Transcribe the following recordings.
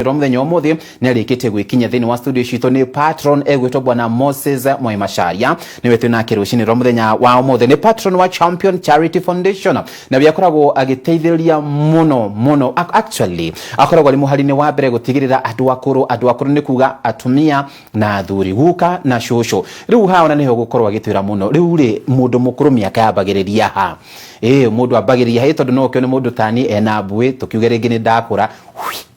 Rwa muthenya umuthi nĩ arĩkĩtie gwĩkinyia thĩinĩ wa studio citũ nĩ patron egwĩtwo bwana Moses Mwaimacharia, nĩwe twĩ nake rũcinĩ rwa mũthenya wa ũmũthĩ. Nĩ patron wa Champion Charity Foundation na we akoragwo agĩteithĩrĩria mũno mũno. Actually akoragwo arĩ mũhari-inĩ wa mbere gũtigĩrĩra andũ akũrũ, andũ akũrũ nĩ kuga atumia na athuri, guka na cũcũ. Rĩu haha ona nĩho gũkorwo agĩtwĩra mũno. Rĩu rĩ, mũndũ mũkũrũ mĩaka yambagĩrĩria ha? Ĩĩ, mũndũ ambagĩrĩria ha? Tondũ no ũkĩone mũndũ tani ena mbuĩ, tũkiuge rĩngĩ nĩ ndakũra,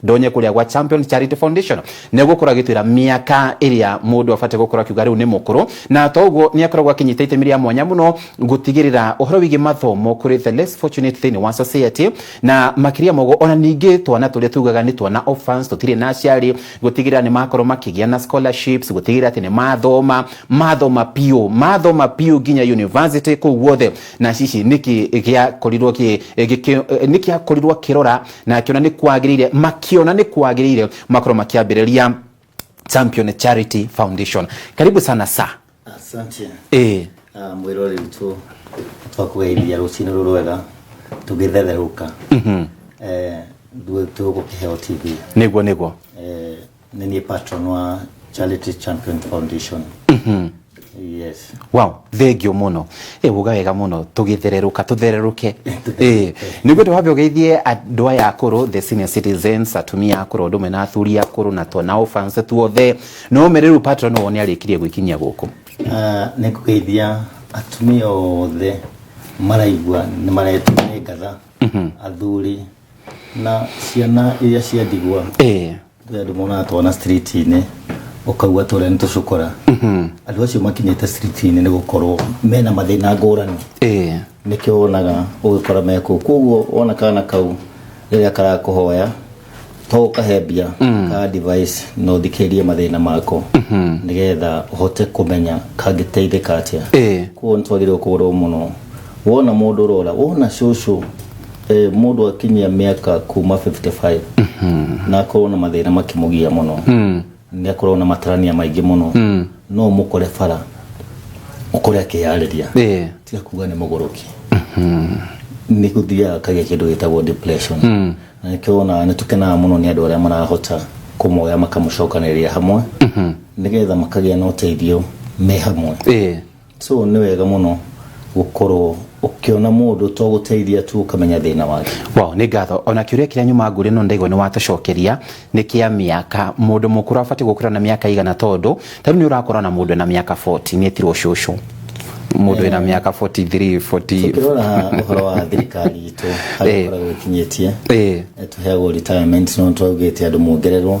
ndonye kũrĩa gwa Champion Charity Foundation, nĩ gũkorwo agĩtwĩra mĩaka ĩrĩa mũndũ abatiĩ gũkorwo akiuga rĩu nĩ mũkũrũ. Na to ũguo, nĩ akoragwo akĩnyita itemi rĩa mwanya mũno gũtigĩrĩra ũhoro wĩgiĩ mathomo kũrĩ the less fortunate thĩinĩ wa society, na makĩria moguo ona ningĩ twana tũrĩa tugaga nĩ twana orphans, tũtirĩ na aciari, gũtigĩrĩra nĩ makorwo makĩgĩa na scholarships, gũtigĩrĩra atĩ nĩ mathoma, mathoma biũ, mathoma biũ nginya university kũu guothe. Na cici nĩkĩ gĩakorirwo nĩ kĩakorirwo kĩrora na akĩona nĩ kwagĩrĩire, makĩona nĩ kwagĩrĩire makorwo makĩambĩrĩria Champion Charity Foundation. Karibu sana sa. Asante. Ĩĩ. Mwĩroreri witũ, twakũgeithia rũcinĩ rũrũ rwega tũgĩthetherũka. Tũgũkĩheo TV. Nĩguo. Nĩ niĩ patron wa Charity Champion Foundation. Yes. Wow, thengio mũno. Ĩ, uga wega mũno, tũgĩthererũka, tũthererũke. Ĩ, nĩguo twambe ũgeithie andũ aya akũrũ, the senior citizens, atumia akũrũ ũndũ ũmwe na athuri akũrũ na twana orphans tuothe. No mere rĩu patron wao nĩ arĩkirie gwĩkinyia gũkũ. Nĩ ngũgeithia atumia othe maraigua nĩ maretwo nĩ ngatha, athuri na ciana iria cia ndigwa. Kwĩ andũ monaga twana street-inĩ ũkauga tũrĩa nĩ tũcukũra. Andũ acio makinyĩte street-inĩ nĩ gũkorwo mena mathĩna ngũrani. Nĩkĩo wonaga ũgĩkora me kũu. Koguo wona kana kau rĩrĩa karakũhoya, to ũkahe mbia ka device, no ũthikĩrĩrie mathĩna mako nĩgetha ũhote kũmenya kangĩteithĩka atĩa. Koguo nĩ twagĩrĩirwo kũrorwo mũno. Wona mũndũ ũrora, wona cũcũ, mũndũ akinyia mĩaka kuma 55 na akorwo na mathĩna makĩmũgia mũno, nĩ akorwo na matarania maingĩ mũno, no ũmũkore bara, ũkore akĩyarĩria. Tiga kuga nĩ mũgũrũki, nĩ gũthiaga akagĩa kĩndũ gĩtagwo depression. Na nĩkĩo wonaga nĩ tũkenaga mũno nĩ andũ arĩa marahota kũmoya makamũcokanĩrĩria hamwe nĩgetha makagĩa na ũteithio me hamwe. So nĩ wega mũno gũkorwo ũkĩona mũndũ to gũteithia tu, ũkamenya thĩna wake. Wow, nĩ ngatho. Ona kĩũria kĩrĩa nyuma ngũria no ndaigua nĩ watũcokeria nĩ kĩa mĩaka. Mũndũ mũkũrũ abatiĩ gũkũra na mĩaka igana? Tondũ ta rĩu nĩ ũrakora na mũndũ ena mĩaka 40 nĩ etirwo cũcũ, mũndũ wĩna mĩaka 43, 40. Tũkĩrora ũhoro wa thirikari itũ harĩa ĩkoragwo ĩkinyĩtie, tũheagwo retirement, no twaugĩte andũ mongererwo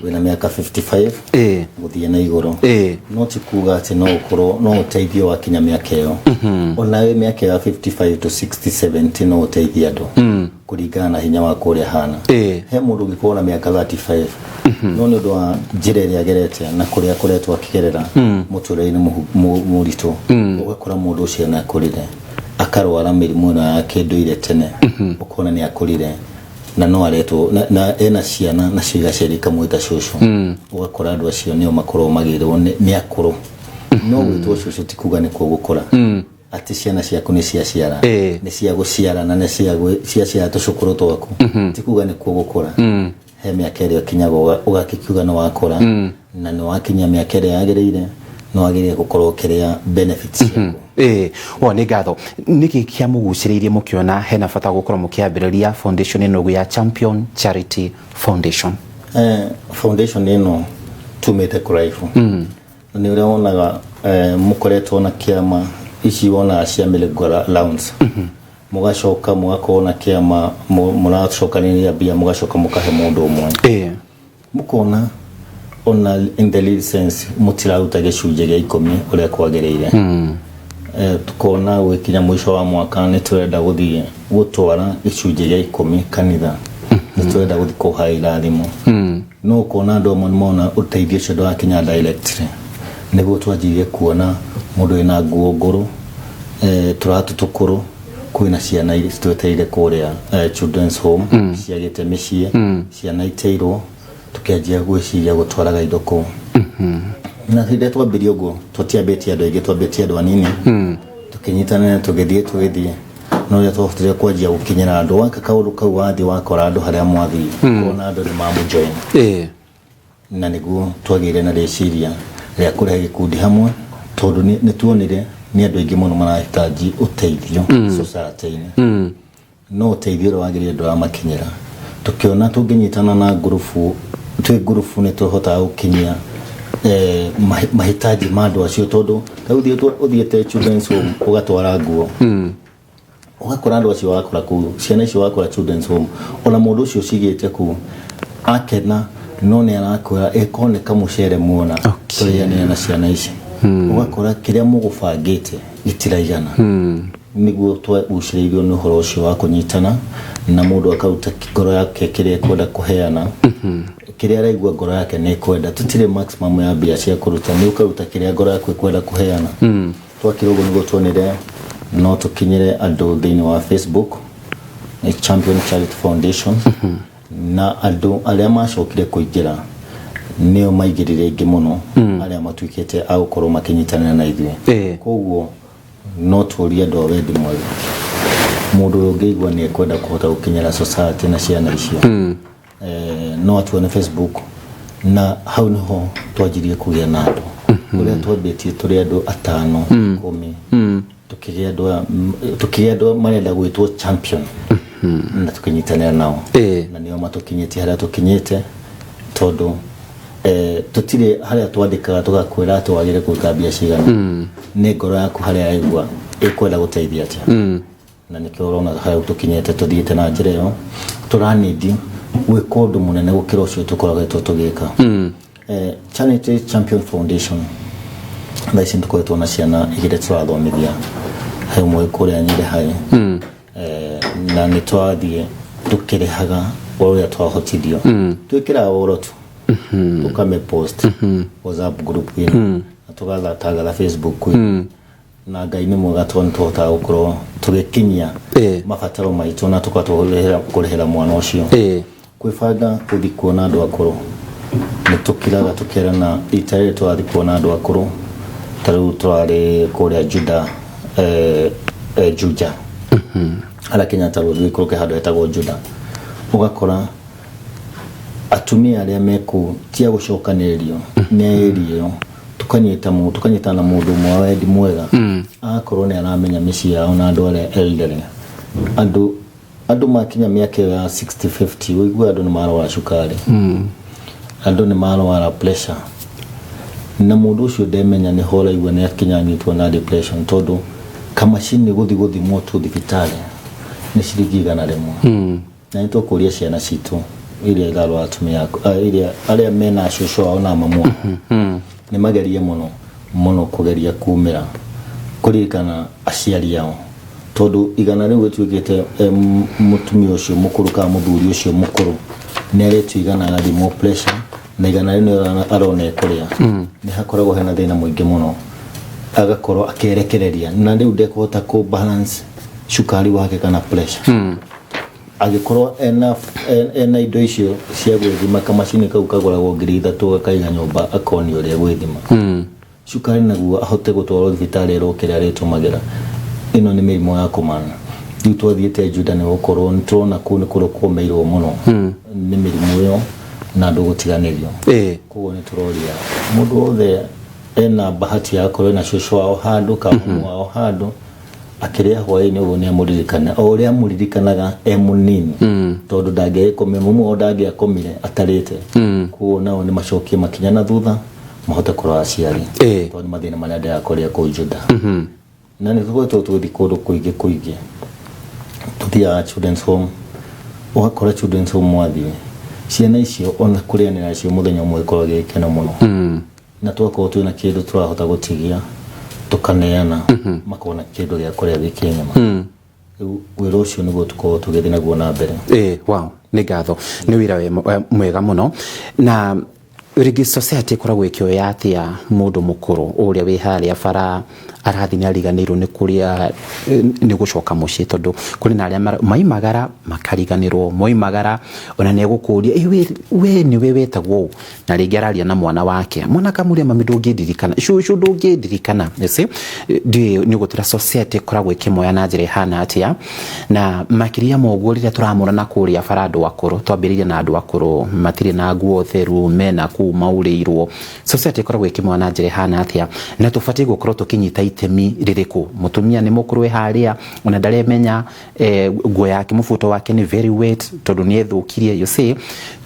wĩna mĩaka 55 gũthiĩ na igũrũ. No ti kuga atĩ no ũkorwo no ũteithio wakinya mĩaka ĩyo. Ona wĩ mĩaka ya 55 to 60, 70, no ũteithie andũ kũringana na hinya waku ũrĩa hana. He mũndũ ũngĩkorwo na mĩaka 35, no nĩ ũndũ wa njĩra ĩrĩa agerete na kũrĩa akoretwo akĩgerera mũtũrĩre-inĩ mũritũ, ũgakora mũndũ ũcio nĩ akũrire, akarwara mĩrimũ ĩno ya kĩndũire tene, ũkona nĩ akũrire na no aretwo na ena ciana nacio igaciari ikamwĩta cũcũ. Ũgakora andũ acio nĩo makoragwo magĩrĩrwo nĩ akũrũ. No gwĩtwo cũcũ ti kuga nĩkuo gũkũra, atĩ ciana ciaku nĩ ciaciara, nĩ cia gũciara na nĩ cia ciara tũcũkũrũ twaku, ti kuga nĩkuo gũkũra. He mĩaka ĩrĩa ũkinyaga ũgakĩkiuga nĩ wakũra, na nĩ wakinyia mĩaka ĩrĩa yagĩrĩire, nĩ wagĩrĩire gũkorwo ũkĩrĩa benefits ciaku. Ĩĩ, o nĩ ngatho. Nĩkĩ kĩamũgucĩrĩirie mũkĩona hena bata wa gũkorwo mũkĩambĩrĩria foundation ĩno ya Champion Charity Foundation? Foundation ĩno tumĩte kũraihu. Nĩ ũrĩa wonaga, mũkoretwo na kĩama ici wonaga cia merry-go rounds, mũgacoka mũgakorwo na kĩama mũracokanĩrĩria mbia, mũgacoka mũkahe mũndũ ũmwe. Mũkona ona in the real sense mũtiraruta gĩcunjĩ gĩa 10 ũrĩa kwagĩrĩire. Tukona gwĩkinya mũico wa mwaka nĩ tũrenda gũthiĩ gũtwara gĩcunjĩ gĩa 10 kanitha, nĩ tũrenda gũthiĩ kũhaya irathimo, no ũkona andũ amwe nĩmona ũteithio ũcio ndũrakinya directly. Nĩguo twanjirie kuona mũndũ wĩna nguo ngũrũ, tũratũ tũkũrũ, kwĩna ciana iria citwetereire kũrĩa, children's home ciagĩte mĩciĩ, ciana iteirwo. Tukĩanjia gwĩciria gũtwaraga indo kũu. Na hĩndĩ ĩrĩa twambirie ũguo, tũtiambĩtie andũ aingĩ, twambĩtie andũ anini, tũkĩnyitanĩra, tũgĩthiĩ tũgĩthiĩ. Na ũrĩa twahotire kwanjia gũkinyĩra andũ, waka kaũndũ kau wathiĩ wakora andũ harĩa mwathiĩ, kuona andũ nĩ mamũjoin. Na nĩguo twagĩire na rĩciria rĩa kũrehe gĩkundi hamwe, tondũ nĩ tuonire nĩ andũ aingĩ mũno marahitaji ũteithio society-inĩ, no ũteithio ũrĩa wagĩrĩire ndũramakinyĩra. Tũkĩona tũngĩnyitana na ngurubu, twĩ ngurubu nĩ tũhotaga gũkinyia mahitaji ma andũ acio, tondũ ta rĩu ũthiĩte children's home ũgatwara nguo, ũgakora andũ acio wakora kũu, ciana icio wakora children's home, ona mũndũ ũcio ũcigĩte kũu akena, no nĩ arakwĩra ĩkorwo nĩ kamũcere muona tũrĩanĩre na ciana ici. Ũgakora kĩrĩa mũgũbangĩte gĩtiraigana. Nĩguo twagucĩrĩirio nĩ ũhoro ũcio wa kũnyitana, na mũndũ akaruta ngoro yake kĩrĩa ekwenda kũheana, kĩrĩa araigua ngoro yake nĩ ĩkwenda. Tũtirĩ maximum ya mbia cia kũruta, nĩ ũkaruta kĩrĩa ngoro yaku ĩkwenda kũheana. Twakĩra ũguo nĩguo tuonire no tũkinyĩre andũ thĩinĩ wa Facebook, nĩ Champion Charity Foundation, na andũ arĩa macokire kũingĩra nĩo maingĩrire aingĩ mũno, arĩa matuĩkĩte a gũkorwo makĩnyitanĩra na ithuĩ. Koguo no tũrie andũ a wendi mwega, mũndũ ũrĩa ũngĩigua nĩ ekwenda kũhota gũkinyĩra society na ciana icio, no atuone Facebook, na hau niho twanjirie kũgĩa na andũ. Ũrĩa twambĩtie tũrĩ andũ 5, 10, tũkĩgĩa andũ marenda gwĩtwo champion na tũkĩnyitanĩra nao, na nĩo matũkinyĩtie harĩa tũkinyĩte, tondũ tũtirĩ harĩa twandĩkaga tũgakwĩra atĩ wagĩrĩire kũruta mbia cigana. Nĩ ngoro yaku harĩa yaigua ĩkwenda gũteithia atĩa, na nĩkĩo ũrona harĩa tũkinyĩte. Tũthiĩte na njĩra ĩyo, tũranindi gwĩka ũndũ mũnene gũkĩra ũcio tũkoretwo tũgĩka. Charity Champion Foundation, thaa ici nĩtũkoretwo na ciana 2 tũrathomithia, he ũmwe kũrĩa Nyĩrĩ High, na nĩ twathiĩ tũkĩrĩhaga o ũrĩa twahotithio. Twĩkĩraga ũhoro tu, tũkamĩpost WhatsApp group-inĩ na tũgathatangatha Facebook-inĩ, na Ngai nĩ mwega tondũ nĩ tũhotaga gũkorwo tũgĩkinyia mabataro maitũ na tũkahota kũrĩhĩra mwana ũcio. Kwĩbanga gũthiĩ kuona andũ akũrũ, nĩ tũkiraga tũkerana rita rĩrĩ tũrathiĩ kuona andũ akũrũ. Ta rĩu tũrarĩ kũrĩa Juda, Juja, harĩa Kenyatta Road, wĩikũrũke handũ hetagwo Juda, ũgakora atumia arĩa me kũu ti a gũcokanĩrĩrio, nĩ a area ĩyo. Tukanyita na mũndũ ũmwe wa wendi mwega, agakorwo nĩ aramenya mĩciĩ yao na andũ arĩa elderly, andũ makinya mĩaka ĩyo ya 60, 50, ũigue andũ nĩ marwara cukari, andũ nĩ marwara pressure, na mũndũ ũcio ndemenya nĩho ũraigua nĩ akinya anyitwo na depression, tondũ kamacini gũthiĩ gũthimwo tu thibitarĩ nĩ ciringi 100. Na nĩ tũkũria ciana citũ iria irarwara, atumia iria arĩa mena cũcũ wao na mamu wao, nĩ magerie mũno mũno kũgeria kumĩra kũririkana aciari ao, tondũ 100 rĩu ĩtuĩkĩte mũtumia ũcio mũkũrũ kana mũthuri ũcio mũkũrũ nĩ aretio 100 agathimwo pressure, na 100 rĩu nĩ arona ekũrĩa, nĩ hakoragwo hena thĩna mũingĩ mũno, agakorwo akĩrekereria na rĩu ndekũhota kũ balance cukari wake kana pressure. Angĩkorwo ena indo icio cia gwĩthima, kamacini kau kagũragwo 3000, gakaiga nyũmba, akonio ũrĩa gwĩthima cukari naguo ahote gũtwarwo thibitarĩ erwo kĩrĩa arĩtũmagĩra. Ĩno nĩ mĩrimũ ya kũmana. Rĩu twathiĩte Juda nĩ gũkorwo nĩ tũrona kũu nĩ kũrĩa kũmĩirwo mũno nĩ mĩrimũ ĩyo na andũ gũtiganĩrio. Koguo nĩ tũroria mũndũ wothe ena bahati ya gũkorwo ena cũcũ wao handũ kana mamu wao handũ, akĩrĩa hwaĩ-inĩ ũguo nĩ amũririkana o ũrĩa amũririkanaga e mũnini, tondũ ndangĩagĩkomire, mamu wao ndangĩakomire atarĩte. Koguo nao nĩ macokie makinya na thutha mahote kũrora aciari, tondũ nĩ mathĩna marĩa ndĩrakoria kũu Juda. Na nĩ tũkoretwo tũgĩthiĩ kũndũ kũingĩ kũingĩ, tũthiaga children's home, ũgakora children's home wathiĩ, ciana icio ona kũrĩanĩra nacio mũthenya ũmwe ĩkoragwo gĩ gĩkeno mũno, na twakorwo twĩna kĩndũ tũrahota gũtigia tũkaneana, makona kĩndũ gĩa kũrĩa wiki ng'ima. Rĩu wĩra ũcio nĩguo tũkorwo tũgĩthiĩ naguo na mbere. Wow, nĩ ngatho, nĩ wĩra mwega mũno. Na rĩngĩ society ĩkoragwo ĩkĩoya atĩa mũndũ mũkũrũ ũrĩa wĩ harĩa bara? Arathi nĩ ariganĩirwo nĩ kũrĩa nĩ gũcoka mũciĩ, tondũ kũrĩ na arĩa maimagara makariganĩrwo, moimagara ona nĩ egũkũria, "Ĩ, we nĩwe wetagwo ũũ?" Na rĩngĩ araria na mwana wake, mwana akamũria, "Mami, ndũngĩndirikana? Cũcũ, ndũngĩndirikana?" You see, ndiũĩ nĩ ũgũtwĩra society ĩkoragwo ĩkĩmoya na njĩra ĩhana atĩa, na makĩria ma ũguo rĩrĩa tũramona na kũrĩa bara andũ akũrũ, twambĩrĩirie na andũ akũrũ matirĩ na nguo theru, mena kũu maurĩirwo. Society ĩkoragwo ĩkĩmoya na njĩra ĩhana atĩa, na tũbatiĩ gũkorwo tũkĩnyita itemi rĩrĩkũ? Mũtumia nĩ mũkũrũ, ĩ harĩa ona ndaremenya, nguo yake, mũbuto wake nĩ very wet tondũ nĩ ethũkirie. You see,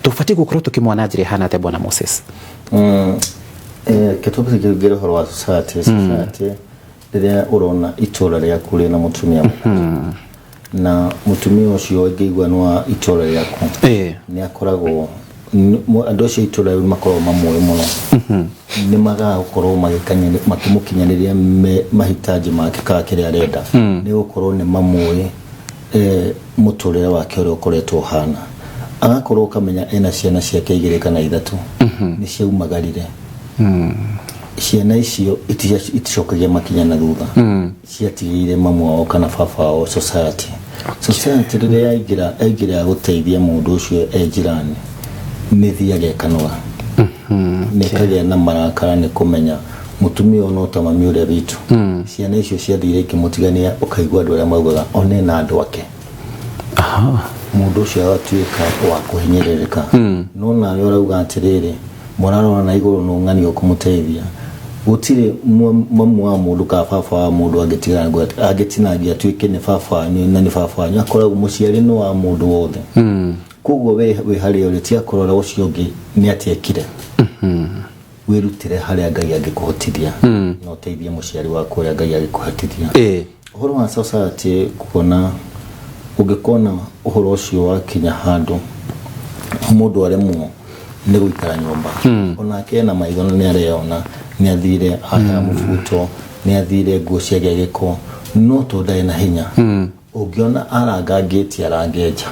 tũbatiĩ gũkorwo tũkĩmoya na njĩra ĩhana atĩa, bwana Moses? Kĩtũmi kĩngĩ ũhoro wa society, rĩrĩa ũrona itũra rĩaku rĩna mũtumia mũkũrũ, na mũtumia ũcio ĩngĩigua nĩ wa itũra rĩaku, nĩ akoragwo andũ acio a itũra rĩu makoragwo mamũĩ mũno, nĩ magaga gũkorwo makĩmũkinyanĩria mahitaji make kana kĩrĩa arenda, nĩ gũkorwo nĩ mamũĩ mũtũrĩre wake ũrĩa ũkoretwo ũhana. Agakorwo ũkamenya ena ciana ciake igĩrĩ kana ithatũ nĩ ciaumagarire. Ciana icio iticokagia makinya na thutha, ciatigĩire mamu wao kana baba wao. Society rĩrĩa yaingĩra gũteithia mũndũ ũcio e njirani, nĩ thiaga ĩkanoga, nĩ ĩkagĩa na marakara, nĩ kũmenya mũtumia ũyũ no ta mami ũrĩa witũ. Ciana icio ciathire ikĩmũtigania, ũkaigua andũ arĩa maugaga one na andũ ake. Mũndũ ũcio agatuĩka wa kũhinyĩrĩrĩka, no nawe ũrauga atĩrĩrĩ, mũrarora na igũrũ nũ ng'ani ũkũmũteithia. Gũtirĩ mamu wa mũndũ kana baba wa mũndũ angĩtigana angĩtinangia atuĩke nĩ baba wanyu na nĩ baba wanyu, akoragwo mũciari nĩ wa mũndũ wothe. Koguo we wĩ harĩa ũrĩ, tiga kũrora ũcio ũngĩ nĩ atĩa ekire, wĩrutĩre harĩa Ngai angĩkũhotithia na ũteithie mũciari waku ũrĩa Ngai angĩkũhotithia. Ũhoro wa society, kuona ũngĩkona ũhoro ũcio wakinya handũ mũndũ aremwo nĩ gũikara nyũmba, onake ena maitho na nĩ areyona, nĩ athire ahea mũbuto, nĩ athire nguo ciagĩa gĩko, no tondũ ndarĩ na hinya, ũngĩona aranga ngĩti, arange nja,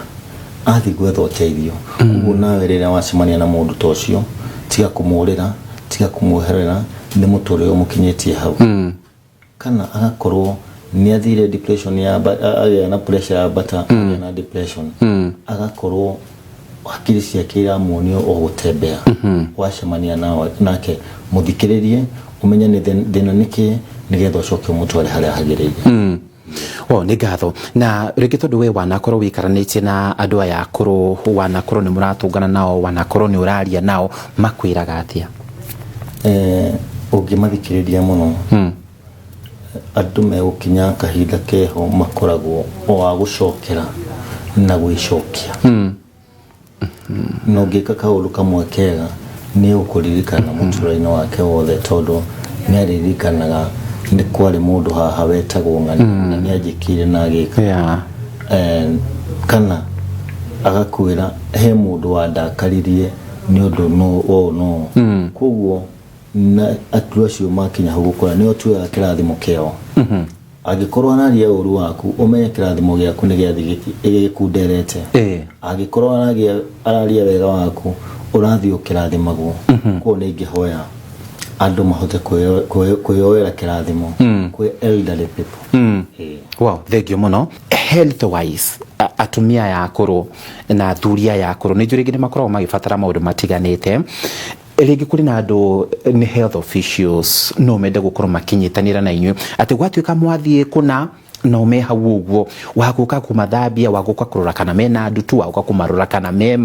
athiĩ gwetha ũteithio. Koguo nawe rĩrĩa wacemania na mũndũ ta ũcio, tiga kũmũrĩra, tiga kũmweherera, nĩ mũtũrĩre ũmũkinyĩtie hau, kana agakorwo nĩ athire depression ya agĩa na pressure ya bata, agĩa na depression, agakorwo hakiri ciake iramuonio o gũtembea. Wacemania nake, mũthikĩrĩrie, ũmenye nĩ thĩna nĩkĩ, nĩgetha ũcoke ũmũtware harĩa hagĩrĩire. O nĩ ngatho. Na rĩngĩ tondũ we wanakorwo wĩikaranĩtie na andũ aya akũrũ, wanakorwo nĩ mũratũngana nao, wanakorwo nĩ ũraria nao, makwĩraga atĩa? Ũngĩmathikĩrĩria mũno, andũ megũkinya kahinda keho makoragwo o wa gũcokera na gwĩcokia, na ũngĩka kaũndũ kamwe kega, nĩ ũkũririkana mũtũrĩre-inĩ wake wothe, tondũ nĩ aririkanaga nĩ kwarĩ mũndũ haha wetagwo ng'ani na nĩ anjĩkĩire na agĩka. Kana agakwĩra he mũndũ wandakaririe nĩ ũndũ no ũũ no. Koguo na andũ acio makinya hau gũkũra, nĩo tuoyaga kĩrathimo kĩao. Angĩkorwo araria ũru waku, ũmenye kĩrathimo gĩaku nĩ gĩathiĩ gĩkunderete. Angĩkorwo araria wega waku, ũrathiĩ ũkĩrathimagwo. Koguo nĩ ingĩhoya andũ mahote kwĩyoera kĩrathimo kwĩ elderly people. Wow, thank you mũno. Health wise, atumia aya akũrũ na athuri aya akũrũ, nĩ njũĩ rĩngĩ nĩ makoragwo magĩbatara maũndũ matiganĩte. Rĩngĩ kũrĩ na andũ nĩ health officials, no mende gũkorwo makĩnyitanĩra na inyuĩ, atĩ gwatuĩka mwathiĩ kũna no me hau ũguo, wagũka kũmathambia, wagũka kũrora kana mena ndutu, wagũka kũmarora kana me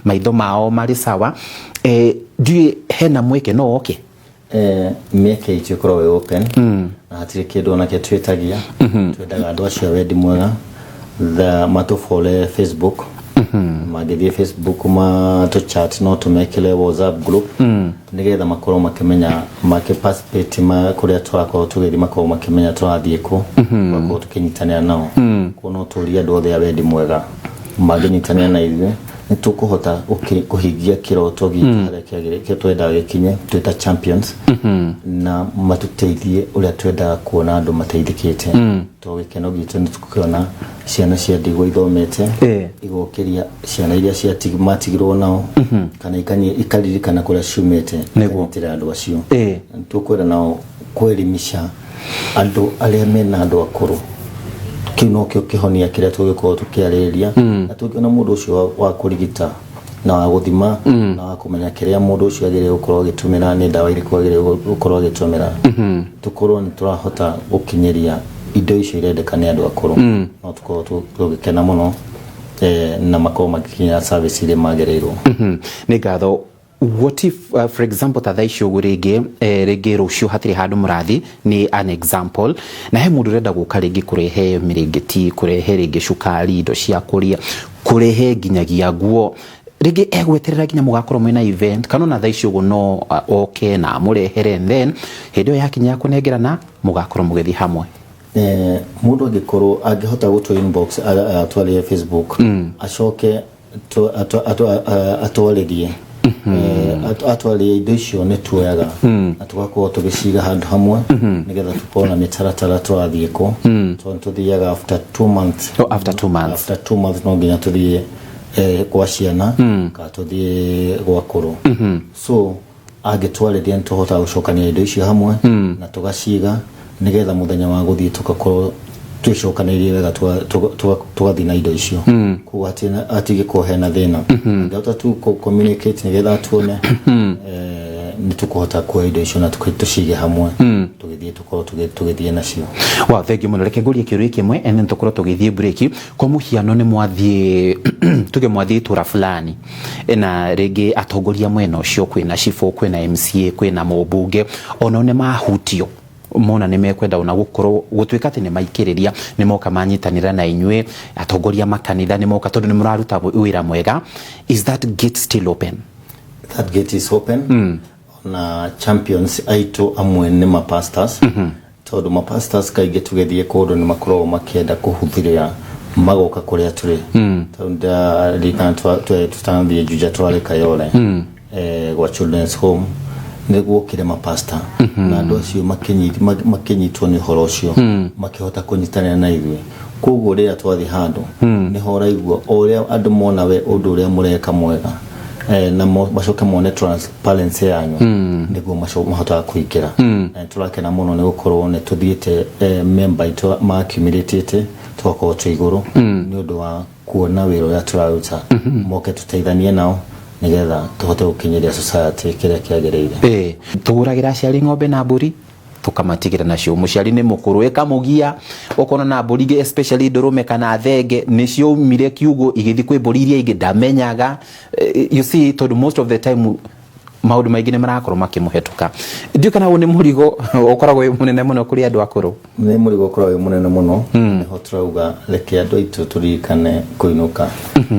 maitho mao marĩ sawa. Ndiũĩ hena mweke no oke? Mĩeke itũ ĩkoragwo ĩ open na hatirĩ kĩndũ onake twĩtagia. Twendaga andũ acio a wendi mwega matũbore Facebook. Mangĩthiĩ Facebook matũ chat, no tũmekĩre WhatsApp group nĩgetha makorwo makĩmenya, makĩ participate kũrĩa tũrakorwo tũgĩthiĩ, makorwo makĩmenya tũrathiĩ kũ, tũgakorwo tũkĩnyitanĩra nao. Koguo no tũrie andũ othe a wendi mwega mangĩnyitanĩra na ithuĩ, nĩ tũkũhota kũhingia kĩroto gitũ harĩa kĩagĩrĩire twendaga gĩkinye twĩ ta champions, na matũteithie ũrĩa twendaga kuona andũ mateithĩkĩte, tondũ gĩkeno gitũ nĩ tũkĩona ciana cia ndigwa ithomete, igokĩria ciana iria matigirwo nao, kana ikaririkana kũrĩa ciumĩte, ikanyitĩrĩra andũ acio. Tũkwenda nao kwelimisha. Andũ arĩa mena andũ akũrũ, kĩu nokĩo kĩhonia kĩrĩa tũgĩkorwo tũkĩarĩrĩria, na tũngĩona mũndũ ũcio wa kũrigita na wa gũthima na wa kũmenya kĩrĩa mũndũ ũcio agĩrĩire gũkorwo agĩtũmĩra, nĩ ndawa irĩkũ agĩrĩire gũkorwo agĩtũmĩra, tũkorwo nĩ tũrahota gũkinyĩria indo icio irendeka nĩ andũ akũrũ, no tũkorwo tũgĩkena mũno na makorwo magĩkinyĩra service iria magĩrĩirwo. Nĩ ngatho. What if, for example, ta thaa ici ũguo rĩngĩ, rĩngĩ rũciũ hatirĩ handũ mũrathi, nĩ an example, na he mũndũ ũrenda gũka rĩngĩ kũrehe mĩrĩngĩti, kũrehe rĩngĩ cukari, indo cia kũrĩa, kũrehe nginyagia nguo, rĩngĩ egweterera nginya mũgakorwo mwĩna event, kana ona thaa ici ũguo no oke na amũrehere, and then hĩndĩ ĩyo yakinya ya kũnengerana mũgakorwo mũgĩthiĩ hamwe? Mũndũ angĩkorwo angĩhota gũtũ inbox, atwarĩrie Facebook, acoke atwarĩrie atwarĩrie indo icio, nĩ tuoyaga na tũgakorwo tũgĩciga handũ hamwe, nĩgetha tũkorwo na mĩtaratara tũrathiĩ kũ, tondũ tũthiaga after 2 months. Oh, after 2 months. After 2 months no nginya tũthiĩ gwa ciana kana tũthiĩ gwa kũrũ. So angĩtwarĩria, nĩ tũhotaga gũcokania indo icio hamwe na tũgaciga, nĩgetha mũthenya wa gũthiĩ tũgakorwo twĩcokanĩirie wega, tũgathiĩ na indo icio. Koguo hatingĩkorwo hena thĩna. Angĩhota tu communicate nĩgetha tuone, nĩ tũkũhota kuoya indo icio na tũcige hamwe, tũgĩthiĩ, tũkorwo tũgĩthiĩ nacio. Wow, thank you mũno. Reke ngũrie kĩũria kĩmwe and then tũkorwo tũgĩthiĩ break. Kwa mũhiano, nĩ mwathiĩ, tuge mwathiĩ itũra fulani, na rĩngĩ atongoria mwena ũcio, kwĩna cibũ, kwĩna MCA, kwĩna mũmbunge, onao nĩ mahutio mona nĩ mekwenda ona gũkorwo gũtuĩka atĩ nĩ maikĩrĩria, nĩ moka manyitanĩra na inyuĩ, atongoria makanitha nĩ moka tondũ nĩ mũraruta wĩra mwega, is that gate still open? That gate is open. Na champions aitũ amwe nĩ mapastors, tondũ mapastors kaingĩ tũgĩthiĩ kũndũ nĩ makoragwo makĩenda kũhuthiria magoka kũrĩa tũrĩ, tondũ ndarikana tũtanathiĩ Juja, twarĩ Kayole, gwa Children's Home, nĩ guokire mapasta, na andũ acio makĩnyitwo nĩ ũhoro ũcio, makĩhota kũnyitanĩra na ithuĩ. Koguo rĩrĩa twathiĩ handũ, nĩho ũraigua o ũrĩa andũ mona we ũndũ ũrĩa mũreka mwega, na macoke mone transparency yanyu, nĩguo mahotaga kũingĩra. Na nĩ tũrakena mũno nĩ gũkorwo nĩ tũthiĩte, member aitũ maaccumulated, tũgakorwo twĩ igũrũ nĩ ũndũ wa kuona wĩra ũrĩa tũraruta, moke tũteithanie nao nĩgetha tũhote gũkinyĩria society kĩrĩa kĩagĩrĩire. Tũgũragĩra aciari ng'ombe na mbũri, tũkamatigĩra nacio. Mũciari nĩ mũkũrũ, ĩkamũgia, ũkona na mbũri ingĩ, especially ndũrũme kana thenge, nĩcio umire kiugo igĩthiĩ kwĩ mbũri iria ingĩ ndamenyaga. You see, tondũ most of the time maũndũ maingĩ nĩ marakorwo makĩmũhetũka. Ndiũ kana ũyũ nĩ mũrigo ũkoragwo wĩ mũnene mũno kũrĩ andũ akũrũ. Nĩ mũrigo ũkoragwo wĩ mũnene mũno. Nĩho tũrauga reke andũ aitũ tũririkane kũinũka,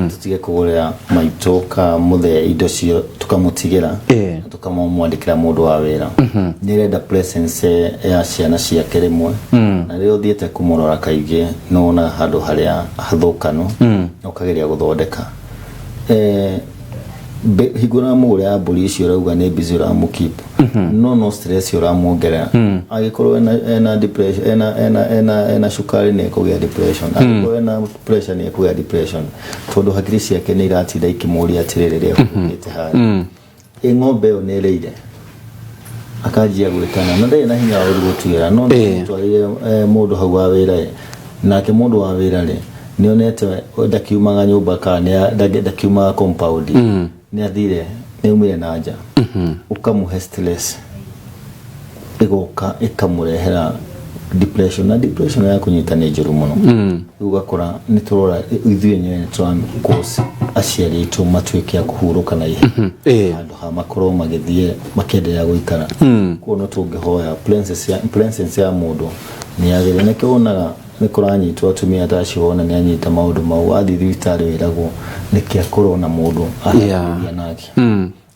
tũtige kũgũrĩra maitũ ka mũthee indo cio, tũkamũtigĩra na tũkamwandĩkĩra mũndũ wa wĩra. Nĩ arenda presence ya ciana ciake rĩmwe, na rĩrĩa ũthiĩte kũmũrora kaingĩ, nĩ wonaga handũ harĩa hathũkanu na ũkageria gũthondeka. Hingo ũramũgũrĩra mbũri icio, ũrauga nĩ busy ũramũkeep, no stress ũramuongerera. Angĩkorwo ena depression, ena cukari, nĩ ekũgĩa depression. Angĩkorwo ena pressure, nĩ ekũgĩa depression, tondũ hakiri ciake nĩ iratinda ikĩmũria atĩrĩrĩ, rĩrĩa ũkĩte harĩa ĩ ng'ombe ĩyo nĩ ĩrĩire, akanjia gwĩtana na ndarĩ na hinya wa gũthiĩ gũtuĩra, no nĩ mũndũ hau wa wĩra ĩ, nake mũndũ wa wĩra rĩ, nĩ onete ndakiumaga nyũmba kana ndakiumaga compound, nĩ athire, nĩ aumire na nja, ũkamũhe stress, ĩgoka ĩkamũrehera depression, na depression ya kũnyita nĩ njũru mũno. Rĩu ũgakora nĩ tũrora ithuĩ enyewe nĩ tũra cause aciari aitũ matuĩke a kũhurũka na ihenya, handũ ha makorwo magĩthiĩ makĩendelea gũikara. Koguo no tũngĩhoya presence ya mũndũ nĩ yagĩrĩire. Nĩkĩo wonaga nĩ kũranyitwo atumia ta acio, wona nĩ anyita maũndũ mau, wathiĩ thibitarĩ wĩragwo nĩkĩ akorwo na mũndũ aranĩria nake,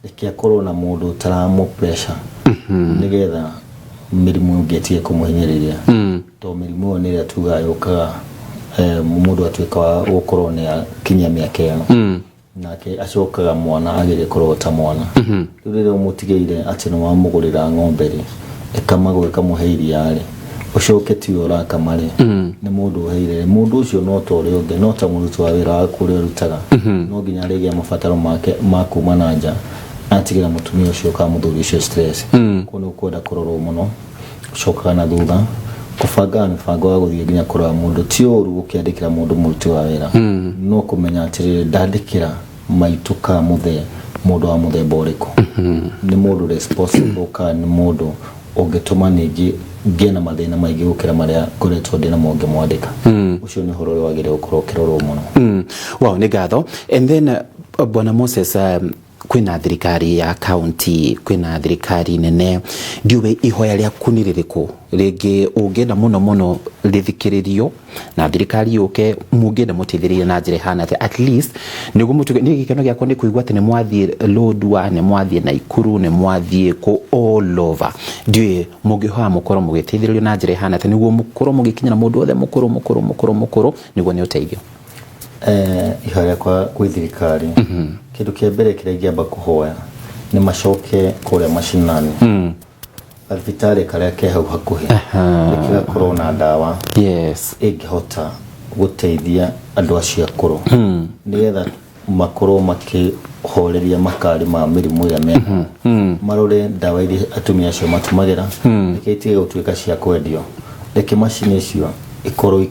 nĩkĩ akorwo na mũndũ ũtaramũ pressure, nĩgetha mĩrimũ ĩngĩ ĩtige kũmũhinyĩrĩria, tondũ mĩrimũ ĩyo nĩ ĩrĩa tugaga yũkaga, mũndũ atuĩka wa gũkorwo nĩ akinyia mĩaka ĩyo, nake acokaga mwana agĩrĩire kũrorwo ta mwana. Rĩu rĩrĩa ũmũtigĩire atĩ nĩ wamũgũrĩra ng'ombe rĩ, ĩkamagwo, ĩkamũhe iria rĩ, ũcoke tiwe ũrakama rĩ, nĩ mũndũ ũheire rĩ, mũndũ ũcio no ta ũrĩa ũngĩ, no ta mũruti wa wĩra waku ũrĩa ũrutaga, no nginya arĩgĩa mabataro make ma kuma na nja, atigĩra mũtumia ũcio kana mũthuri ũcio stress. Koguo nĩ ũkwenda kũrorwo mũno. Gũcokaga na thutha kũbangaga mĩbango ya gũthiĩ nginya kũrora mũndũ. Ti ũru gũkĩandĩkĩra mũndũ mũruti wa wĩra, no kũmenya atĩrĩrĩ, ndandĩkĩra maitũ ka mũthee mũndũ wa mũthemba ũrĩkũ, nĩ mũndũ responsible ka nĩ mũndũ ũngĩtũma ningĩ ngĩe na mathĩna maingĩ gũkĩra marĩa ngoretwo ndĩ namo ngĩmwandĩka. Ũcio nĩ ũhoro ũrĩa wagĩrĩire gũkorwo ũkĩrorwo mũno. Wow, nĩ ngatho. And then Bwana Moses, kwĩna thirikari ya county, kwĩna thirikari nene, ndiũĩ ihoya rĩaku nĩ rĩrĩkũ rĩngĩ ũngĩenda mũno mũno rĩthikĩrĩrio na thirikari yũke, mũngĩenda mũteithĩrĩrie na njĩra ĩhana atĩa, at least nĩguo mũtuĩke? Niĩ gĩkeno gĩakwa nĩ kũigua atĩ nĩ mwathiĩ Lodwar, nĩ mwathiĩ Naikuru, nĩ mwathiĩ kũ all over. Ndiũĩ mũngĩhoya mũkorwo mũgĩteithĩrĩrio na njĩra ĩhana atĩa nĩguo mũkorwo mũgĩkinyĩra mũndũ wothe mũkũrũ mũkũrũ mũkũrũ mũkũrũ, nĩguo nĩ ũteithio. Ihoya rĩakwa gwĩ thirikari, kĩndũ kĩa mbere kĩrĩa ingĩamba kũhoya nĩ macoke kũrĩa macinani, gathibitarĩ karĩa ke hau hakuhĩ nĩkĩo gakorwo na ndawa ĩngĩhota gũteithia andũ acio akũrũ, nĩgetha makorwo makĩhoreria makari ma mĩrimũ ĩrĩa mena. Marore ndawa iria atumia acio matumagĩra, reke itige gũtuĩka cia kwendio, reke macini icio ikorwo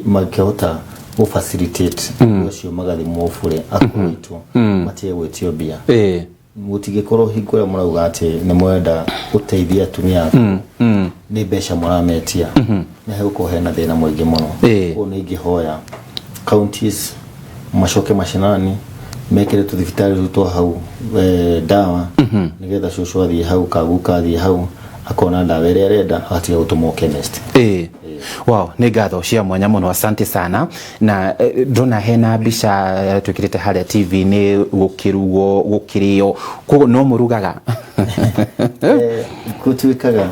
makĩhota gũ facilitate andũ acio magathimwo bure, akũrũ aitũ matige gwĩtio mbia. Mũtingĩkorwo hingo ĩrĩa mũrauga atĩ nĩ mwenda gũteithia atumia akũrũ nĩ mbeca mũrametia, nĩ hegũkorwo hena thĩna mũingĩ mũno. Koguo nĩ ingĩhoya counties macoke macinani, mekĩre tũthibitarĩ tũu twa hau ndawa, nĩgetha cũcũ athiĩ hau, kaguka athiĩ hau, akona ndawa ĩrĩa arenda, agatiga gũtũmwo chemist. Wow, nĩ ngatho cia mwanya mũno, asante sana. Na ndona hena mbica twĩkĩrĩte harĩa TV-inĩ gũkĩrugwo, gũkĩrĩo, koguo no mũrugaga? Gũtuĩkaga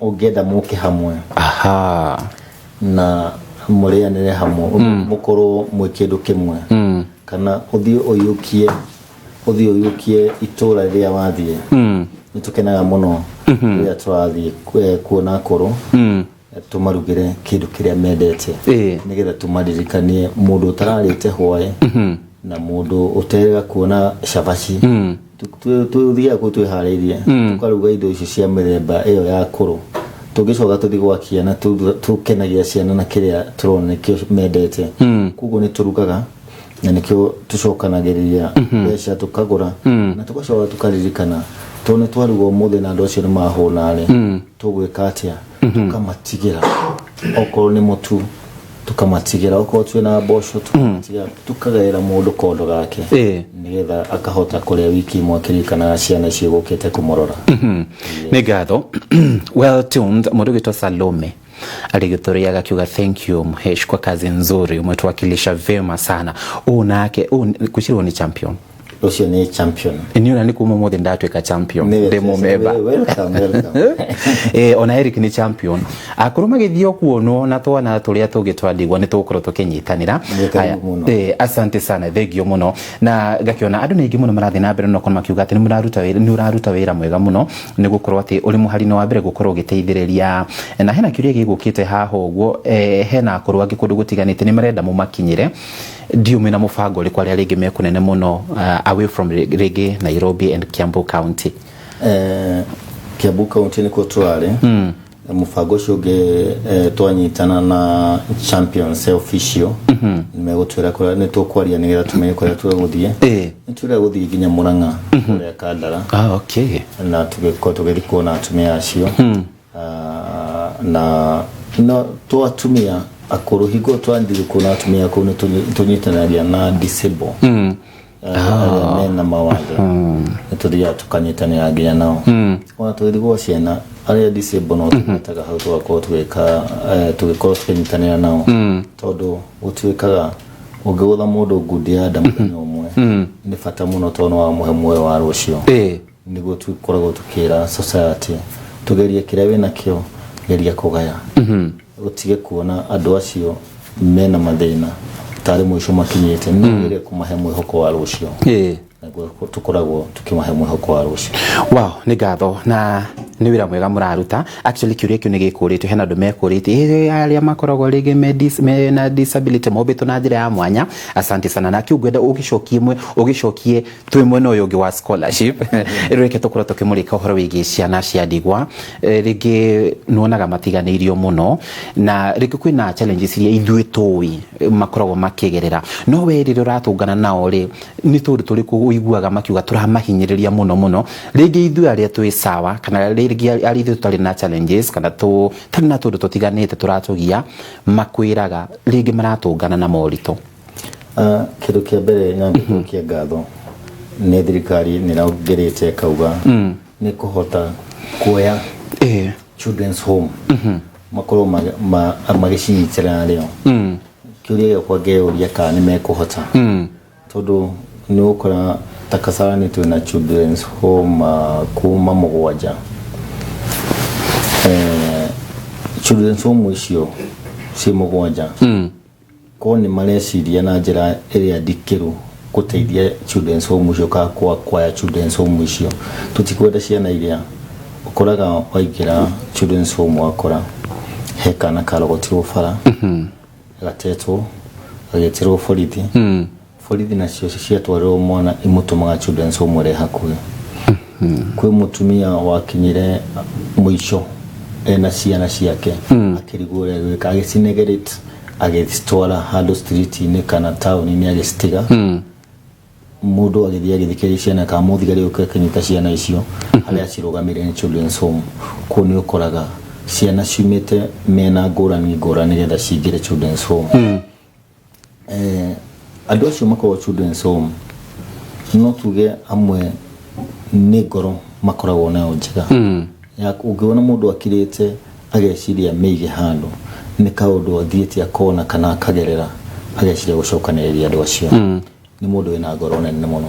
ũngĩenda mũke hamwe na mũrĩanĩre hamwe, mũkorwo mwĩ kĩndũ kĩmwe, kana ũthiĩ ũiyũkie itũra rĩrĩa wathiĩ. Nĩ tũkenaga mũno rĩrĩa tũrathiĩ kuona akũrũ, tũmarugĩre kĩndũ kĩrĩa mendete, nĩgetha tũmaririkanie mũndũ ũtararĩte hwaĩ na mũndũ ũterega kuona cabaci. Tũthiaga kũu twĩharĩirie, tũkaruga indo icio cia mĩthemba ĩyo ya kũrũ. Tũngĩcoka tũthiĩ gwakia na tũkenagia ciana na kĩrĩa tũrona nĩkĩo mendete. Koguo nĩ tũrugaga na nĩkĩo tũcokanagĩrĩria mbeca tũkagũra na tũgacoka tũkaririkana, tondũ nĩ twaruga ũmũthĩ na andũ acio nĩ mahũna rĩ, tũgwĩka atĩa? Tũkamatigĩra okorwo nĩ mũtu, tũkamatigĩra okorwo twĩna mboco, tũkamatigĩra, tũkagaĩra mũndũ kondo gake, nĩgetha akahota kũrĩa wiki ĩmwe akĩririkanaga ciana icio gũkĩte kũmũrora. Nĩ ngatho. Well tuned. Mũndũ ũgwĩtwo Salome aligithuria akiuga, "Thank you Mhesh kwa kazi nzuri, umetuwakilisha vyema sana." Ũũ nake ũũ kwĩcirwo nĩ champion. Ũcio nĩ champion. Niĩ ona nĩ kuma ũmũthĩ ndatuĩka champion. Nĩwe. Ndĩ mũmemba. Welcome, welcome. Ona Eric nĩ champion. Akorwo magĩthiĩ kuonwo na twana tũrĩa tũngĩ twandigwo, nĩ tũgũkorwo tũkĩnyitanĩra. Nĩ karibu mũno. Asante sana, thengio mũno. Na ngakĩona andũ nĩ aingĩ mũno marathiĩ na mbere na gũkorwo makiuga atĩ nĩ mũraruta wĩra, nĩ ũraruta wĩra mwega mũno, nĩ gũkorwo atĩ ũrĩ mũhari-inĩ wa mbere gũkorwo ũgĩteithĩrĩria. Na hena kĩũria gĩgũkĩte haha ũguo, hena akũrũ angĩ kũndũ gũtiganĩte nĩ marenda mũmakinyĩre, ndiũ mwĩna mũbango ũrĩkũ arĩa rĩngĩ me kũnene mũno, away from rĩngĩ Nairobi and Kiambu County? Kiambu County nĩkuo tũrarĩ. Mũbango ũcio ũngĩ, twanyitana na Champions Official, nĩmegũtwĩra kũrĩa nĩ tũkwaria nĩgetha tũmenye kũrĩa tũgũthiĩ. Nĩ tũrĩa gũthiĩ nginya Mũrang'a kũrĩa Kandara na tũgĩkorwo tũgĩthiĩ kuona atumia acio. Ah, na no to atumia akũrũ, hingo twathiĩ kuona atumia akũrũ nĩ tũnyitanagia na disable, arĩa mena mawathe, nĩ tũthiaga tũkanyitanĩra nginya nao. Ona tũgĩthiĩ gwa ciana arĩa disable no tũmetaga hau, tũgakorwo tũgĩka, tũgĩkorwo tũkĩnyitanĩra nao, tondũ gũtuĩkaga ũngĩgũtha mũndũ ngundi ya nda mũthenya ũmwe nĩ bata mũno, tondũ nĩ wamũhe muoyo wa rũciũ. Nĩguo tũkoragwo tũkĩra society tũgerie kĩrĩa wĩnakĩo, geria kũgaya, ũtige kuona andũ acio mena mathĩna tarĩ mũico makinyĩte, no gerie kũmahe mwĩhoko wa rũciũ. Naguo tũkoragwo tũkĩmahe mwĩhoko wa rũciũ. Wow, nĩ ngatho. Na Nĩ wĩra mwega mũraruta. Actually kĩũria kĩu nĩ gĩkũrĩtio, hena andũ mekũrĩtie arĩa makoragwo rĩngĩ mena disability mombĩtwo na njĩra ya mwanya. Asante sana. Na kĩu ngwenda ũgĩcokie ũgĩcokie twĩ mwena ũyũ ũngĩ wa scholarship. Reke tũkorwo tũkĩmũrĩka ũhoro wĩgiĩ ciana cia ndigwa. Rĩngĩ nĩwonaga matiganĩirio mũno, na rĩngĩ kwĩna challenges iria ithuĩ tũĩ makoragwo makĩgerera, no we rĩrĩa ũratũngana nao rĩ, nĩ tũndũ tũrĩkũ ũiguaga makiuga tũramahinyĩrĩria mũno mũno, rĩngĩ ithuĩ arĩa twĩ sawa, kana rĩngĩ arĩa ithuĩ tũtarĩ na challenges kana tũtarĩ na tũndũ tũtiganĩte tũratũgia, makwĩraga rĩngĩ maratũngana na moritũ? Kĩndũ kĩa mbere nyambe gũcokia ngatho nĩ thirikari, nĩ ĩraongerete ĩkauga nĩ kũhota kuoya children's home, makorwo magĩcinyitĩrĩra narĩo. Kĩũria gĩakwa ngeyũria kana nĩ mekũhota, tondũ nĩ ũgũkora ta Kasarani twĩna children's home kuma 7. Children's home icio ciĩ 7, korwo nĩ mareciria na njĩra ĩrĩa ndikĩru gũteithia children's home icio kana kwaya children's home icio, tũtikwenda ciana iria ũkoraga waingĩra children's home wakora he kana karogotirwo bara, gatetwo gagĩtĩrwo borithi. Borithi nacio ciatwarĩrwo mwana imũtũmaga children's home ĩrĩa hakuhĩ. Kwĩ mũtumia wakinyire mũico ena ciana ciake, akĩrigwo ũrĩa gwĩka, agĩcinegerate, agĩcitwara handũ street-inĩ kana taũni-inĩ, agĩcitiga. Mũndũ agĩthiĩ agĩthikĩrĩria ciana, kana mũthigari ũke akĩnyita ciana icio, harĩa acirũgamĩrĩire nĩ children's home. Kũu nĩ ũkoraga ciana ciumĩte mĩena ngũrani ngũrani nĩgetha cingĩre children's home. Andũ acio makoragwo children's home, no tuge amwe nĩ ngoro makoragwo nayo njega ya ũngĩona mũndũ akirĩte ageciria mĩige handũ, nĩ kaũndũ athiĩte akona kana akagerera, ageciria gũcokanĩrĩria andũ acio. Nĩ mũndũ wĩna ngoro nene mũno,